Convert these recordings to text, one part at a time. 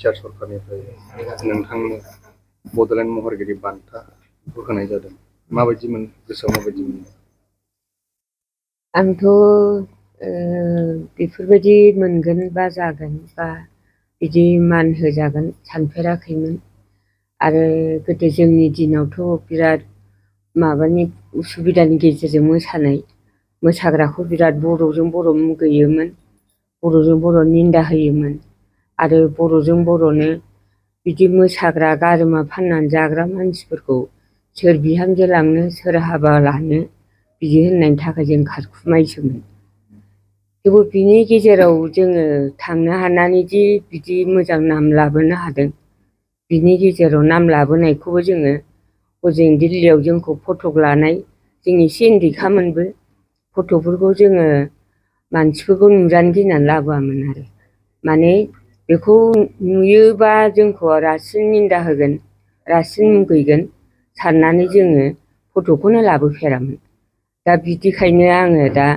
BTR सरकारनिफ्राय नोंथांनो बड'लेण्ड महरगिरि बान्था होनाय जादों, माबायदि मोन, गोसोआव माबायदि मोनो? आंथ' बेफोरबायदि मोनगोन बा जागोन बा बिदि मान होजागोन सानफेराखैमोन। आरो गोदो जोंनि दिनावथ' बिराद माबानि उसुबिदानि गेजेरजों मोसाग्राखौ बिराद बर'जों बर' मुगैयोमोन, बर'जों बर' निन्दा होयोमोन। आरो बर'जों बर'नो बिदि मोसाग्रा गारमा फाननानै जाग्रा मानसिफोरखौ सोर बिहामजो लांनो सोर हाबा लानो बिदि होननायनि थाखाय जों खारखुमायोसोमोन। थेवबो बिनि गेजेराव जोङो थांनो हानानै दि बिदि मोजां नाम लाबोनो हादों, बिनि गेजेराव नाम लाबोनायखौबो जोङो हजों दिल्लीयाव जोंखौ फटक लानाय, जों एसे उन्दैखामोनबो, फट'फोरखौ जोङो मानसिफोरखौ नुजानो गिनानै लाबोआमोन आरो। माने बेखौ नुयोबा जोंखौ रासिन निन्दा होगोन, रासिन मुगैगोन साननानै जोङो फट'खौनो लाबोफेरामोन। दा बिदिखायनो आङो दा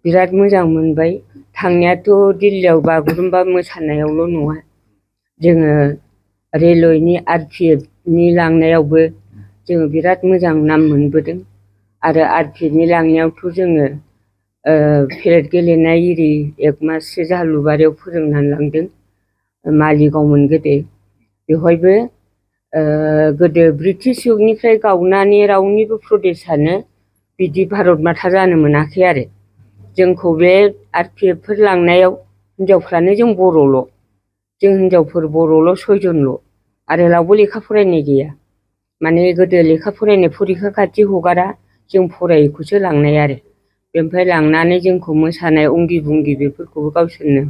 बिराद मोजां मोनबाय। थांनायाथ' दिल्लीयाव बागुरुम्बा मोसानायावल' नङा, जोङो रेलवेनि RPFनि लांनायावबो जोङो बिराद मोजां नाम मोनबोदों। आरो RPFनि लांनायावथ' जोङो पेरेड गेलेनाय इरि 1 माससो जालुबारियाव फोरोंनानै लांदों, मालिगावमोन गोदो। बेवहायबो गोदो ब्रिटिश जुगनिफ्राय गावनानै रावनिबो प्रदेशानो बिदि भारत माता जानो मोनाखै आरो। जोंखौ बे RPFफोर लांनायाव हिनजावफ्रानो जों बर'ल', जों हिनजावफोर बर'ल' 6 जनल', आरो रावबो लेखा फरायनाय गैया। माने गोदो लेखा फरायनाय फरिखा खाथि हगारा, जों फरायैखौसो लांनाय आरो। बेनिफ्राय लांनानै जोंखौ मोसानाय अंगि भंगि बेफोरखौबो गावसोरनो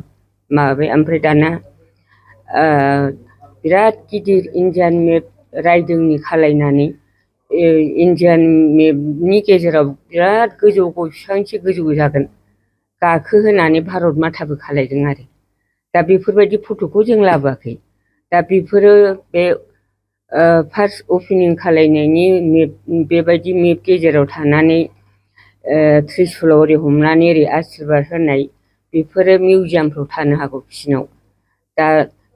माबाबाय। ओमफ्राय दाना बिराद गिदिर इन्डियान मेप रायदोंनि खालायनानै इन्डियान मेपनि गेजेराव बिराद गोजौ गय बिफांसे गोजौ जागोन गाखोहोनानै भारत माताबो खालायदों आरो। दा बेफोरबायदि फट'खौ जों लाबोआखै। दा बेफोरो बे फार्स्ट अपेनिं खालायनायनि मेप, बेबायदि मेप गेजेराव थानानै त्रिशुलाव ओरै हमनानै ओरै आशिर्बाद होनाय, बेफोरो मिउजियामफ्राव थानो हागौ बिसिनाव। दा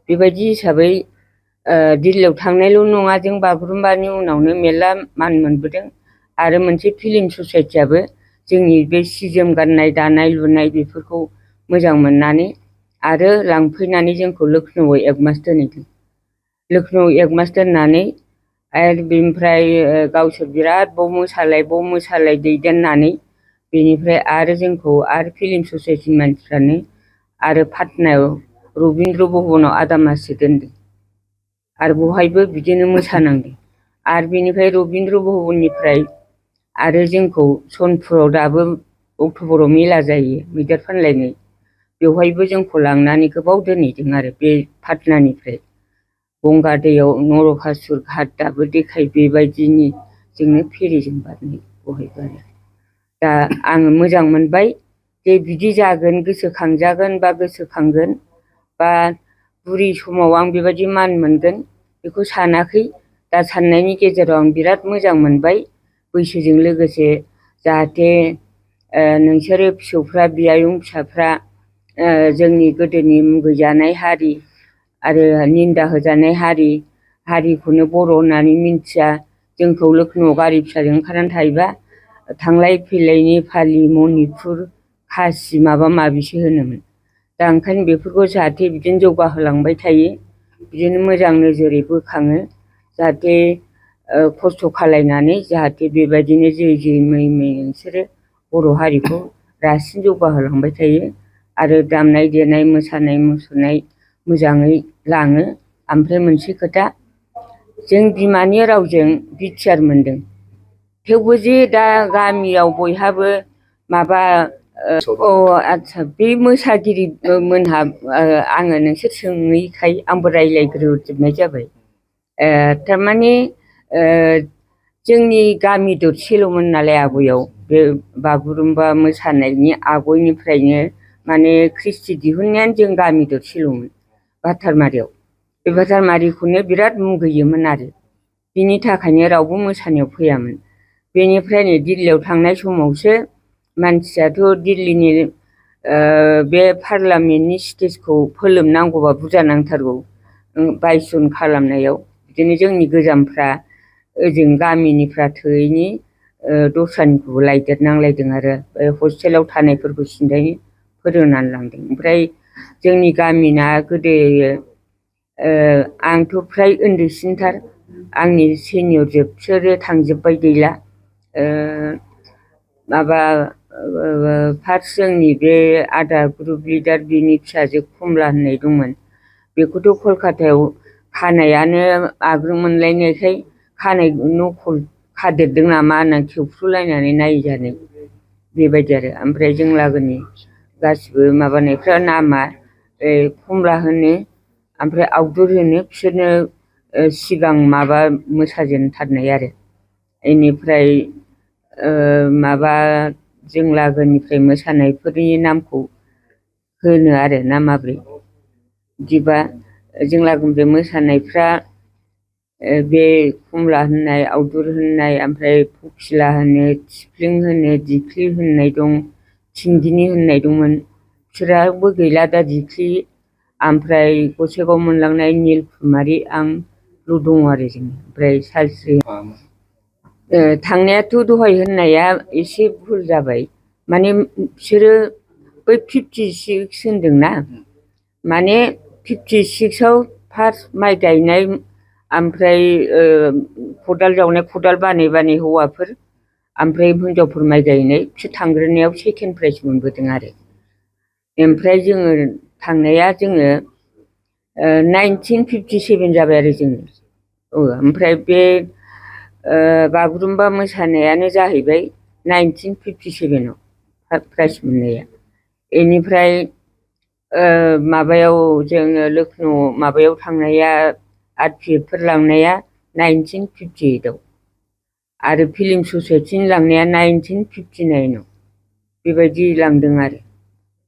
बेबायदि हिसाबै दिल्लीयाव थांनायल' नङा, जों बागुरुम्बानि उनावनो मेरला मान मोनबोदों। आरो मोनसे फिल्म ससाइटियाबो जोंनि बे सि जोम गाननाय दानाय लुनाय बेफोरखौ मोजां मोननानै आरो लांफैनानै जोंखौ लखनौआव 1 मास दोनहैदों। लखनौआव 1 मास दोननानै आरो बेनिफ्राय गावसोर बिराद बाव मोसालाय दैदेननानै बेनिफ्राय आरो जोंखौ आरो फिल्म ससाइटिनि मानसिफ्रानो आरो पाटनायाव रबीन्द्र भवनाव आदा माससो दोनदों। आरो बहायबो बिदिनो मोसानांदों। आरो बेनिफ्राय रबीन्द्र भवननिफ्राय आरो जोंखौ सनपुराव दाबो अक्ट'बराव मेला जायो मैदेर फानलायनाय, बेवहायबो जोंखौ लांनानै गोबाव दोनहैदों आरो। बे पाटनानिफ्राय गंगा दैयाव नरकासुर घाट दाबो देखाय, बेबायदिनि जोंनो फेरिजों बारनाय बहायबो आरो। दा आङो मोजां मोनबाय जे बिदि जागोन, गोसोखांजागोन बा गोसोखांगोन, बा बुरि समाव आं बेबायदि मान मोनगोन बेखौ सानाखै। दा साननायनि गेजेराव आं बिराद मोजां मोनबाय। बैसोजों लोगोसे जाहाथे नोंसोरो फिसौफ्रा, बियायं फिसाफ्रा जोंनि गोदोनि मुगैजानाय हारि आरो निन्दा होजानाय हारिखौनो बर' होननानै मिन्थिया, जोंखौ लखनौआव गारि फिसाजों ओंखारनानै थायोबा थांलाय फैलाय नेपालि, मणिपुर, खासि माबा माबिसो होनोमोन। दा ओंखायनो बेफोरखौ जाहाथे बिदिनो जौगाहोलांबाय थायो, बिदिनो मोजां नोजोरै बोखाङो, जाहाथे खस्थ' खालायनानै जाहाथे बेबायदिनो जै मै नोंसोरो बर' हारिखौ रासिन जौगाहोलांबाय थायो। आरो दामनाय देनाय मोसानाय मुसुरनाय मोजाङै लाङो। ओमफ्राय मोनसे खोथा, जों बिमानि रावजों बिटिआर मोनदों, थेवबो जे दा गामियाव बयहाबो माबा आदसा बे मोसागिरि मोनहा आङो नोंसोर सोङैखाय आंबो रायज्लायग्रोजोबनाय जाबाय। थारमाने जोंनि गामि दरसेल'मोन नालाय आगयाव, बे बागुरुम्बा मोसानायनि आगयनिफ्रायनो माने ख्रिस्टि दिहुननायानो जों गामि दरसेल'मोन भातारमारियाव। बे भातारमारिखौनो बिराद मुगैयोमोन आरो, बिनि थाखायनो रावबो मोसानायाव फैयामोन। बेनिफ्राय नै दिल्लीयाव थांनाय समावसो मानसियाथ' दिल्लीनि बे पार्लामेन्टनि स्टेजखौ फोलोमनांगौबा बुरजा नांथारगौ, 22 जन खालामनायाव बिदिनो जोंनि गोजामफ्रा ओजों गामिनिफ्रा थोयैनि दस्रानिखौबो लायदेरनांलायदों आरो हस्टेलाव थानायफोरखौ सिन्थाय फोरोंनानै लांदों। ओमफ्राय जोंनि गामिना गोदो आंथ' फ्राय उन्दैसिनथार, आंनि सिनियर बिसोरो थांजोब्बाय गैला। माबा फार्स्ट जोंनि बे आदा ग्रुप लिडार बिनि फिसाजो कमला होननाय दंमोन, बेखौथ' कलकातायाव खानायानो आग्रोम मोनलायनायखाय खानाय नखल खादेरदों नामा होननानै खेवफ्रुलायनानै नायजानाय बेबायदि आरो। ओमफ्राय जों लागोनि गासिबो माबानायफ्रा नामा कमला होनो ओमफ्राय आवदुर होनो, बिसोरनो सिगां माबा मोसाजेनथारनाय आरो। बेनिफ्राय माबा जों लागोनिफ्राय मोसानायफोरनि नामखौ होनो आरो ना माब्रै बिदिबा जों लागोनिफ्राय मोसानायफ्रा बे कमला होननाय, आवदुर होननाय, ओमफ्राय फकिला होनो, थिफ्लिं होनो, दिख्लि होननाय दं, थिंगिनि होननाय दंमोन, बिसोराबो गैला दा दिख्लि। ओमफ्राय गसाइगाव मोनलांनाय निलकुमारि आंल' दङ आरो जों। ओमफ्राय सालस्रि थांनायाथ' दहाय होननाया एसे भुल जाबाय, माने बिसोरो बै 56 होनदोंना, माने 56आव फार्स्ट माइ गायनाय, ओमफ्राय खदाल जावनाय, खदाल बानै बानै हौवाफोर, ओमफ्राय हिनजावफोर माइ गायनाय, बिसोर थांग्रोनायाव सेकेन्ड प्राइज मोनबोदों आरो। ओमफ्राय जोङो थांनाया 1957 जाबाय आरो जोङो। ओमफ्राय बे बागुरुम्बा मोसानायानो जाहैबाय 1957आव प्राइज मोननाया। बेनिफ्राय माबायाव जोङो लखनौ माबायाव थांनाया आर्ट पिएफफोर लांनाया 1958आव, आरो फिल्म ससाइटिनि लांनाया 1959आव, बेबायदि लांदों आरो।